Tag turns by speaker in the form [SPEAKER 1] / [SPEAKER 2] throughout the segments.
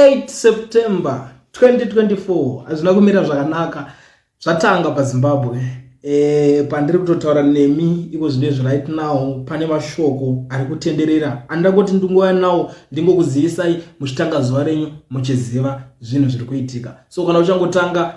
[SPEAKER 1] 8 September 2024. Hazvina kumira zvakanaka, zvatanga paZimbabwe. Pandiri kutotaura nemi iko zvino izvi, right now, pane mashoko ari kutenderera andangoti ndingouya nawo, ndingokuzivisai muchitanga zuva renyu muchiziva zvinhu zviri kuitika. So kana uchangotanga,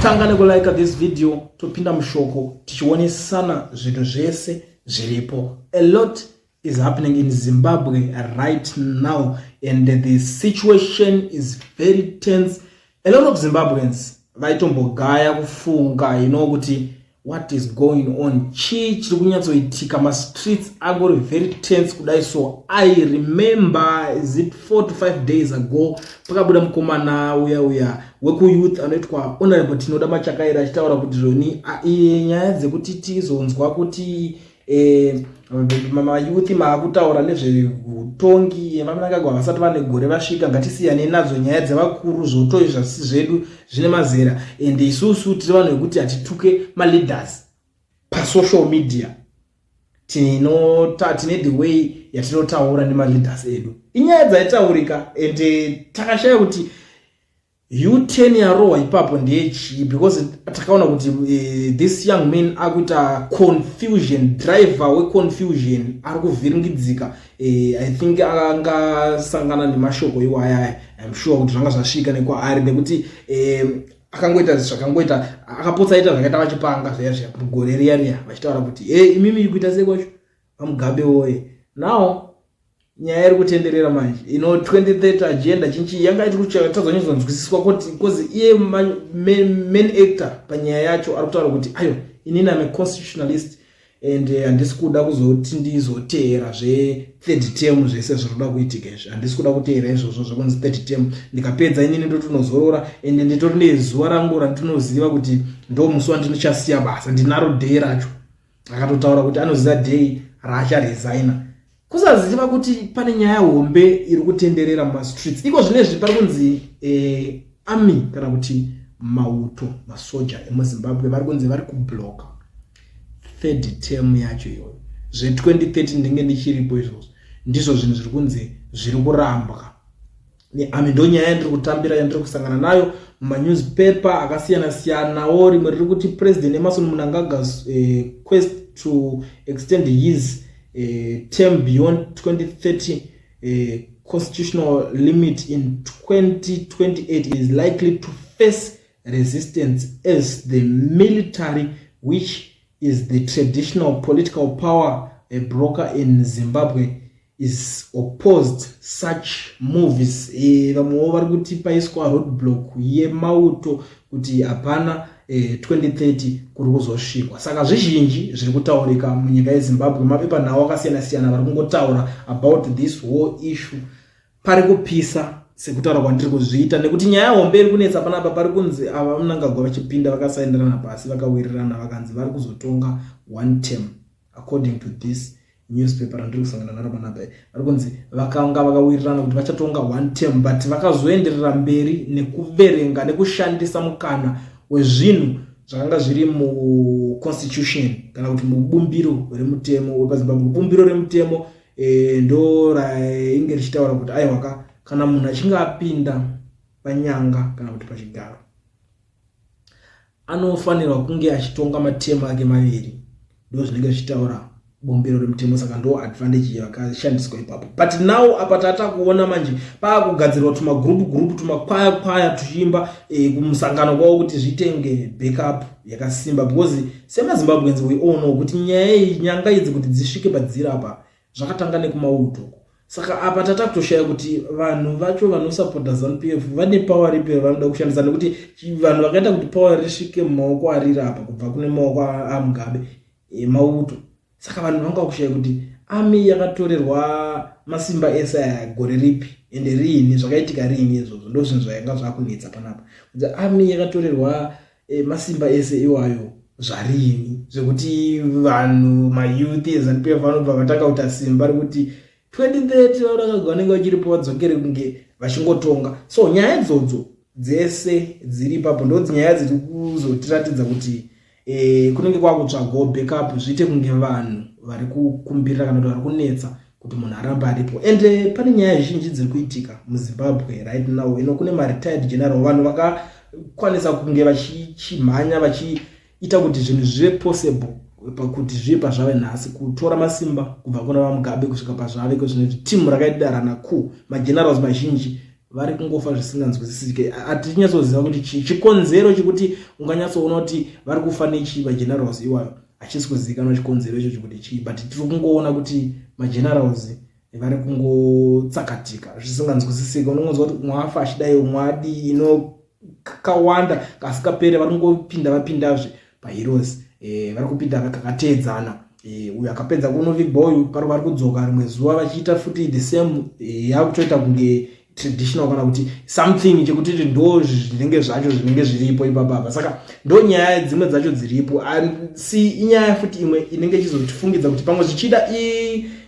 [SPEAKER 1] tanga nekulike this video, topinda mushoko tichionesana zvinhu zvese zviripo. A lot is happening in Zimbabwe right now and the situation is very tense. A lot of Zimbabweans vaitombogaya kufunga kuti what is going on, chii chiri kunyatsoitika, mastreets angori very tense kudai. So I remember, is it 4 to 5 days ago, pakabuda mukomana uya uya wekuyouth anoitwa Honorable Tinoda Machakaira achitaura kuti zvoni nyaya dzekuti tizonzwa kuti mayouth maakutaura nezveutongi, vaMnangagwa vasati vane gore vasvika, ngatisiyanei nadzo nyaya dzevakuru, zvotoi zvasi zvedu zvine mazera, and isusu tiri vanhu vekuti hatituke maleaders pasocial media, tine the way yatinotaura nemaleaders edu. Inyaya dzaitaurika and takashaya kuti U10 yarohwa ipapo ndeyechii, because takaona kuti this young man akuita confusion, driver weconfusion, ari kuvhiringidzika. I think angasangana nemashoko iwaya. I'm sure kuti zvanga zvasvika nekwaari nekuti akangoita zvakangoita, akapotsa aita zvakaita vachipanga zviya zviya mugore riya riya, vachitaura kuti e imimi kuita sei kwacho, vaMugabe woye. Now nyaya iri kutenderera manje ino 2030 agenda chinchi yanga iri kuchatadzanyozonzwisiswa kuti, because iye main actor panyaya yacho ari kutaura kuti ayo, inini am a constitutionalist and handisi kuda kuzoti ndizoteera zve-third term, zvese zviri kuda kuitika izvi handisi kuda kuteera izvozvo zvekunzi third term. Ndikapedza inini ndotinozorora and nditori nezuva rangu randinoziva kuti ndo musi wandinochasiya basa, ndinaro day racho. Akatotaura kuti anoziva day raacharesigna, kusaziva kuti pane nyaya hombe iri kutenderera mumastreets iko zvinezvi. Pari kunzi army kana kuti mauto, masoja emuZimbabwe vari kunzi vari kublocka third term yacho iyoyo. Zve2030 ndinge ndichiripo izvozvo, ndizvo zvinhu zviri kunzi zviri kurambwa nearmy. Ndo nyaya yandiri kutambira, yandiri kusangana nayo mumanewspaper akasiyana siyanawo. Rimwe riri kuti President Emmerson Mnangagwa's quest to extend his term beyond 2030 constitutional limit in 2028 is likely to face resistance as the military, which is the traditional political power broker in Zimbabwe, is opposed such moves. Vamwewo vari kuti paiswa roadblock yemauto kuti hapana 2030 kuri kuzosvikwa. Saka zvizhinji zviri kutaurika munyika yeZimbabwe, mapepanhau akasiyana-siyana vari kungotaura about this whole issue. Pari kupisa sekutaura kwandiri kuzviita, nekuti nyaya hombe iri kunetsa panapa, pari kunzi ava Mnangagwa vachipinda vakasaindirana pasi, vakawirirana, vakanzi vari kuzotonga one term. According to this newspaper randiri kusangana naro panapa, vari kunzi vakanga vakawirirana kuti vachatonga one term, but vakazoenderera mberi nekuverenga nekushandisa mukana wezvinhu zvakanga zviri muconstitution kana kuti mubumbiro remutemo wepaZimbabwe. Bumbiro remutemo ndo rainge richitaura kuti aiwaka, kana munhu achinge apinda panyanga kana kuti pachigaro, anofanirwa kunge achitonga matemu ake maviri. Ndo zvinenge zvichitaura bumbiro remutemo. Saka ndo advantage yakashandiswa ipapo. But now apa tata kuona manje paakugadzirwa tumagroup group, tumakwaya kwaya tuchiimba kumusangano kwavo kuti zvitenge backup yakasimba, because semaZimbabweans we all know kuti nyaya iyi, nyanga idzi kuti dzisvike padziri apa, zvakatanga nekumauto. Saka apa tata kutoshaya kuti vanhu vacho vanosapota ZANU PF vane power ripi vanoda kushandisa, nekuti vanhu vakaita kuti power risvike mumaoko ariri apa kubva kune maoko aMugabe, mauto. Saka vanhu vanga kushaya kuti army yakatorerwa masimba ese aya gore ripi ende riini, zvakaitika riini izvozvo. Ndo zvinhu zvainga zvakunetsa panapa, kuti army yakatorerwa masimba ese iwayo zvariini, zvekuti vanhu mayouth eZANU PF vanobva vatanga kuita simba rekuti 2030 vaMnangagwa vanenge vachiripo, vadzokere kunge vachingotonga. So nyaya idzodzo dzese dziri ipapo ndo nyaya dziri kuzotiratidza kuti kunenge kwakutsvagawo backup, zviite kunge vanhu vari kukumbirira kana kuti vari kunetsa. Kuti munhu arambe aripo. And pane nyaya zhinji dziri kuitika muZimbabwe right now. Ino kune maretired general, vanhu vakakwanisa kunge vachimhanya vachiita kuti zvinhu zvive possible pakuti zvive pazvave nhasi, kutora masimba kubva kuna VaMugabe kusvika pazvave kwezvinezvi. Timu rakaidarana ku magenerals mazhinji vari kungofa zvisinganzwisisike. Hatinyatsoziva kuti chii chikonzero chekuti unganyatsoona kuti vari kufa nechii magenerals iwayo. Hachisi kuzivikanwa chikonzero ichocho kuti chii, but tiri kungoona kuti magenerals vari kungotsakatika zvisinganzwisisike. Unongonzwa kuti umwe afa achidai, umwe adii. Ino kakawanda kasikapere vari kungopinda vapindazve paheroes, vari kupinda kakateedzana. Uyu akapedza kunovigwa uyu, pari vari kudzoka rimwe zuva vachiita futi the same. Yakutoita kunge traditional kana kuti something chekuti ndo zvinenge zvacho zvinenge zviripo ipapapa. Saka ndo nyaya dzimwe dzacho dziripo, asi inyaya futi imwe inenge ichizotifungidza kuti pamwe zvichida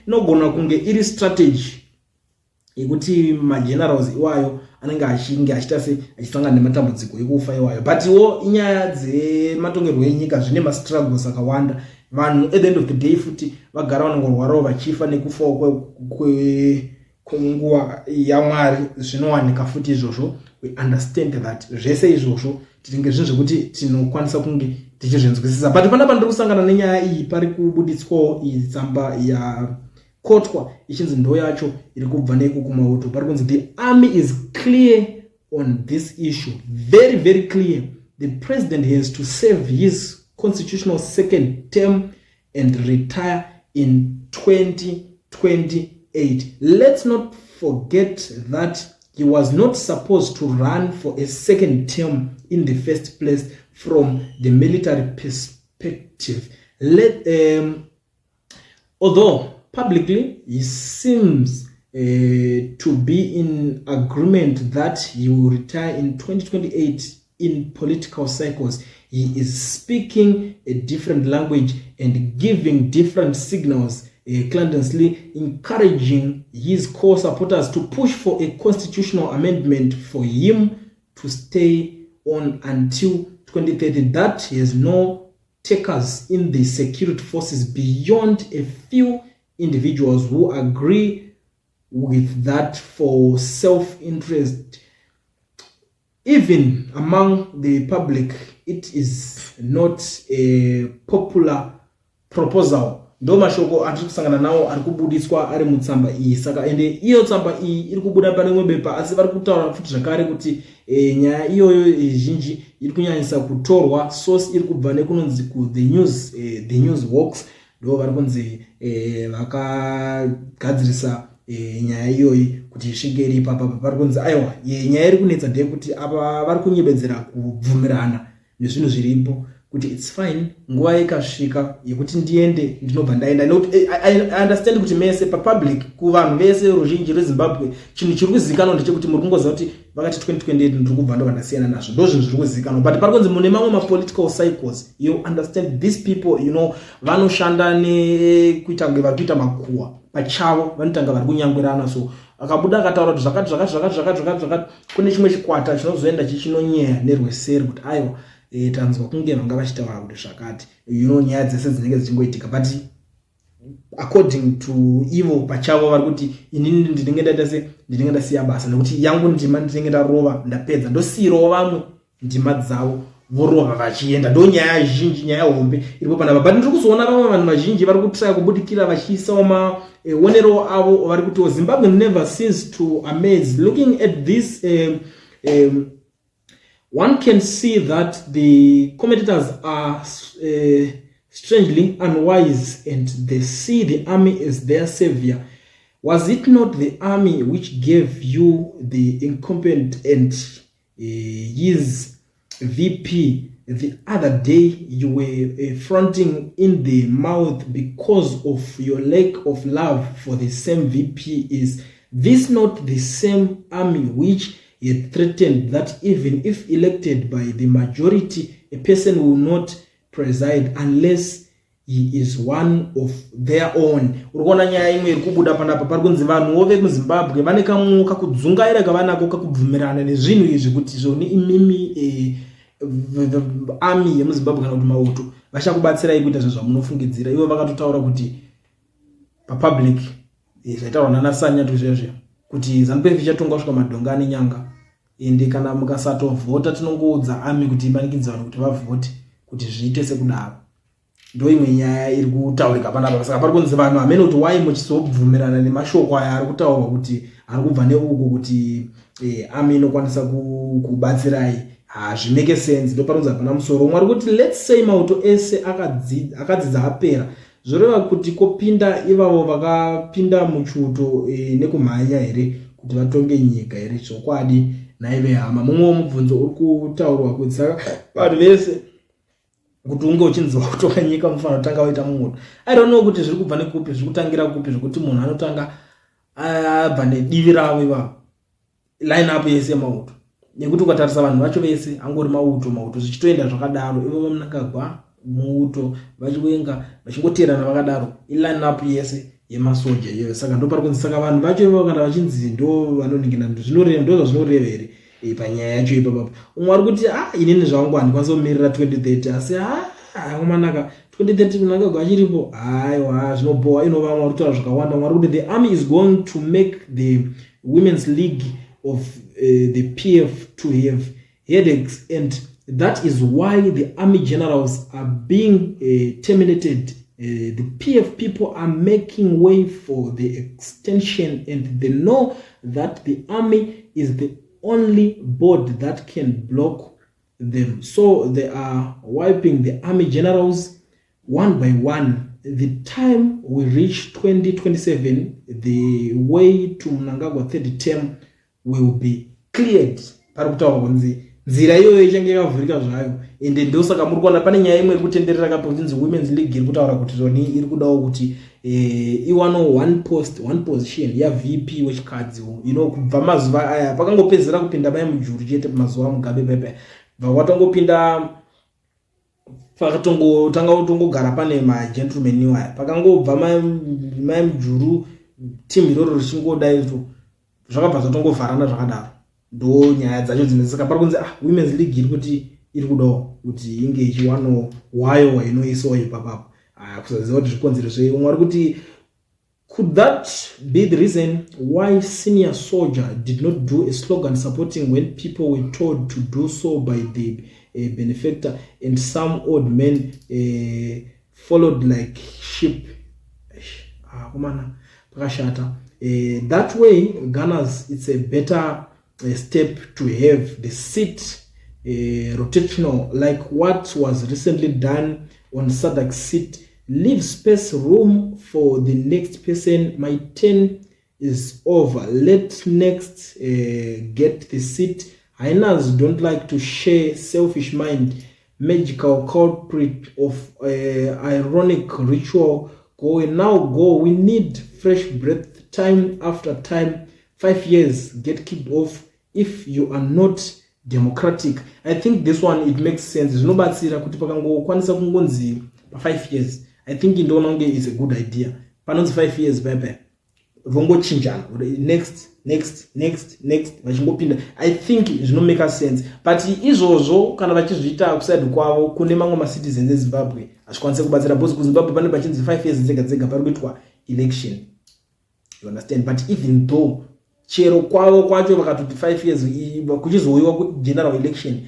[SPEAKER 1] inogona kunge iri strategy yekuti magenerals iwayo anenge achinge achiita se achisangana nematambudziko ekufa iwayo. But wo inyaya dzematongerwo enyika, zvine mastruggles akawanda. Vanhu at the end of the day futi vagara vanongorwarawo vachifa nekufawo kwenguva yaMwari. Zvinowanika futi izvozvo. We understand that zvese izvozvo tinenge zvinhu zvekuti tinokwanisa kunge tichizvinzwisisa. But panapa ndiri kusangana nenyaya iyi, pari kubuditswawo iyi tsamba yakotwa ichinzi ndo yacho iri kubva neiko kumauto. Pari kunzi the army is clear on this issue, very very clear. The president has to serve his constitutional second term and retire in 2028. Let's not forget that he was not supposed to run for a second term in the first place. From the military perspective, although publicly he seems to be in agreement that he will retire in 2028, in political cycles he is speaking a different language and giving different signals, clandestinely encouraging his core supporters to push for a constitutional amendment for him to stay on until 2030. That has no takers in the security forces beyond a few individuals who agree with that for self-interest. Even among the public, it is not a popular proposal. Ndo mashoko atiri kusangana nawo ari kubudiswa ari mutsamba iyi. Saka ende iyo tsamba iyi iri kubuda pane rimwe bepa, asi vari kutaura futi zvakare kuti nyaya iyoyo zhinji iri kunyanyisa kutorwa. Source iri kubva nekunonzi ku The News Works, ndo vari kunzi vakagadzirisa nyaya iyoyi kuti isvike iri ipapapa. Pari kunzi aiwa, nyaya iri kunetsa ndeyekuti apa vari kunyebedzera kubvumirana nezvinhu zviripo kuti it's fine, nguva ikasvika yekuti ndiende ndinobva ndaenda. Nekuti I understand kuti mese papublic, kuvanhu vese, ruzhinji rweZimbabwe, chinhu chiri kuzivikanwa ndechekuti muri kungoziva kuti vakati 2028 ndiri kubva, ndobva ndasiyana nazvo. Ndo zvinhu zviri kuzivikanwa. But pari kunzi mune mamwe mapolitical cycles, you understand these people, vanoshanda nekuita kunge vari kuita makuhwa pachavo, vanotanga vari kunyangwirana. So akabuda akataura kuti zvakati zvakati zvakati zvakati zvakati zvakati, kune chimwe chikwata chinozoenda chichinonyeya nerweseri kuti aiwa, tanzwa kunge vanga vachitaura kuti zvakati. Nyaya dzese dzinenge dzichingoitika, but according to ivo pachavo vari kuti inini ndinenge ndaita se ndinenge ndasiya basa, nekuti yangu ndima ndinenge ndarova ndapedza, ndosiyirawo vamwe ndima dzavo vorova vachienda. Ndo nyaya zhinji, nyaya hombe iripo panapa. But ndiri kuzoona vamwe vanhu vazhinji vari kutraya kubudikira vachiisawo maonero avo. Vari kutiwo Zimbabwe never cease to amaze. Looking at this, one can see that the commentators are strangely unwise and they see the army as their savior. Was it not the army which gave you the incumbent and his VP the other day you were fronting in the mouth because of your lack of love for the same VP? Is this not the same army which had threatened that even if elected by the majority, a person will not preside unless he is one of their own? Uri kuona nyaya imwe iri kubuda panapa. Pari kunzi vanhuwo vemuZimbabwe vane kamwe kakudzungaira kavanako kakubvumirana nezvinhu izvi, kuti zvoni imimi army yemuZimbabwe kana kuti mauto vachakubatsirai kuita zvinhu zvamunofungidzira. Ivo vakatotaura kuti papublic Zvaitaurwa nana Sanyatwe zviya kuti ZANU-PF ichatonga kusvika madhonga ane nyanga, ende kana mukasatovhota tinongoudza army kuti imanikidze vanhu kuti vavhote kuti zviite sekudaro. Ndo imwe nyaya iri kutaurika panapa. Saka pari kunzi vanhu hamene kuti why muchizobvumirana nemashoko aya ari kutaurwa kuti ari kubva neuko kuti army inokwanisa kubatsirai. Hazvimake sense. Ndo pari kunzi hapana musoro. Umwe ari kuti, let's say mauto ese akadzidza apera, zvoreva kuti kopinda ivavo vakapinda muchiuto nekumhanya here kuti vatonge nyika here zvokwadi naive hama? Mumwewo mubvunzo uri kutaurwa kuti saka vanhu vese kuti unge uchinzi wakutonga nyika mufanira kutanga waita mumuto. I don't know kuti zviri kubva nekupi, zviri kutangira kupi, zvekuti munhu anotanga abva nedivi ravo ivavo, line up yese yemauto, nekuti ukatarisa vanhu vacho vese angori mauto mauto, zvichitoenda zvakadaro. Ivo VaMnangagwa muuto, VaChiwenga vachingoteerana vakadaro, iline up yese yemasoja iyoyo. Saka ndo pari kunzi saka vanhu vacho ivavo kana vachinzi ndo vanoningina, zvinoreva ndo zvazvinoreva here panyaya yacho ipapapo? Umwe ari kuti, ah, inini zvangu handikwanisa kumirira 2030, asi akomanaka 2030 Mnangagwa achiripo, haiwa, zvinobhowa. Ino vamwe vari kutaura zvakawanda. Umwe ari kuti the army is going to make the women's league of the PF to have headaches, and that is why the army generals are being terminated. The PF people are making way for the extension, and they know that the army is the only board that can block them, so they are wiping the army generals one by one. The time we reach 2027, the way to Mnangagwa third term will be cleared. Pari kutaurwa kunzi nzira iyoyo ichange yakavhurika zvayo. Ende ndosaka muri kuona pane nyaya imwe iri kutenderera kapo kuchinzi women's league iri kutaura kuti zvoni iri kudawo kuti iwanewo one post, one position yaVP wechikadziwo. Kubva mazuva aya pakangopedzera kupinda Mai Mujuru chete pamazuva aMugabe pepe, bva kwatongopinda pakatongotanga kutongogara pane magentleman iwaya. Pakangobva Mai Mujuru, timu iroro richingodaito, zvakabva zvatongovharana zvakadaro. Ndo nyaya dzacho dzimwe. Saka pari kunzi, ah, women's league iri kuti iri kudawo kuti inge ichiwanawo wayo wainoisawo ipapapo. Ah, kusaziva kuti zvikonzero zvei. Umwe ari kuti, could that be the reason why senior soldier did not do a slogan supporting when people were told to do so by the benefactor, and some old men followed like sheep? Ah, komana, pakashata. That way gunners, it's a better step to have the seat rotational like what was recently done on SADC seat. Leave space, room for the next person. My turn is over, let next get the seat. Hyenas don't like to share. Selfish mind, magical culprit of ironic ritual. Go now, go. We need fresh breath time after time. 5 years, get kicked off if you are not democratic. I think this one, it makes sense. Zvinobatsira kuti pakangokwanisa kungonzi pa5 years. I think ndoona kunge is a good idea. Panonzi 5 years paipai vongochinjana, next, next, next, next, vachingopinda. I think zvinomaka sense, but izvozvo kana vachizviita kuside kwavo, kune mamwe macitizens eZimbabwe hazvikwanisi kubatsira, because kuZimbabwe pane pachinzi 5 years dzega dzega pari kuitwa election, you understand? But even though chero kwavo kwacho vakatoti 5 years kuchizouyiwa kugeneral election,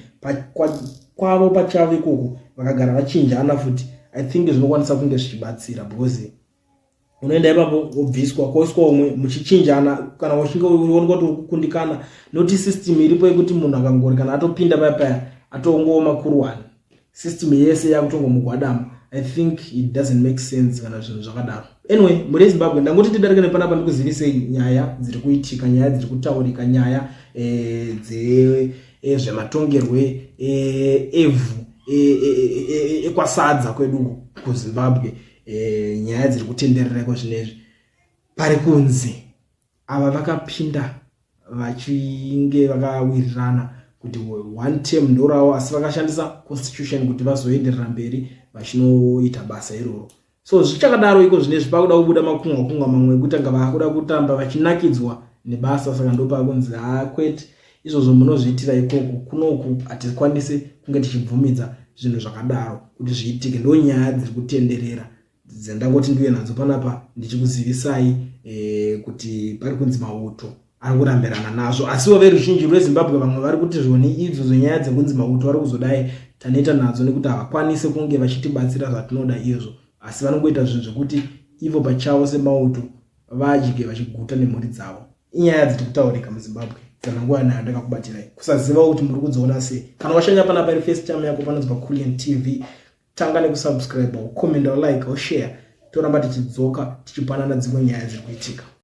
[SPEAKER 1] kwavo pachavo ikoko vakagara vachinjana futi, I think zvinokwanisa kunge zvichibatsira, because unoenda ipapo wobviswa, kwoiswa umwe, muchichinjana kana uchinge uonekwa kuti uri kukundikana. Noti system iripo yekuti munhu akangori kana atopinda paya paya atongova makuruwani, system yese yakutongomugwadama. I think it doesn't make sense kana zvinhu zvakadaro. Anyway, muri Zimbabwe, ndangoti tidarike nepanapa ndikuzivisei nyaya dziri kuitika, nyaya dziri kutaurika, nyaya dzezvematongerwe evhu ekwasadza kwedu kuZimbabwe, nyaya dziri kutenderera iko zvinezvi. Pari kunzi ava vakapinda vachinge vakawirirana kuti one term ndoravo, asi vakashandisa constitution kuti vazoenderera mberi vachinoita basa iroro. So zvichakadaro, iko zvinezvi pakuda kubuda makunga kunga mamwe ekutanga vakuda kutamba vachinakidzwa nebasa. Saka ndopakunzi, haa, kwete, izvozvo munozviitira ikoko, kunoku hatikwanisi kunge tichibvumidza zvinhu zvakadaro kuti zviitike. Ndo nyaya dziri kutenderera dzandangoti ndiuye nadzo panapa ndichikuzivisai. Kuti pari kunzi mauto ari kurambirana nazvo, asiwo veruzhinji rweZimbabwe vamwe vari kuti zvoni idzo zvenyaya dzekunzi mauto ari kuzodai, taneta nadzo, nekuti havakwanisi kunge vachitibatsira zvatinoda izvo, asi vanongoita zvinhu zvekuti ivo pachavo semauto vadye vachiguta nemhuri dzavo. Inyaya dziri kutaurika muZimbabwe dzananguva nayo ndakakubatirai, kusazivawo kuti muri kudziona sei. Kana washanya panapa iri first time yako panonzi paCulian TV, tanga nekusubscribe, ucomment, ulike, ushare. Toramba tichidzoka tichipanana dzimwe nyaya dziri kuitika.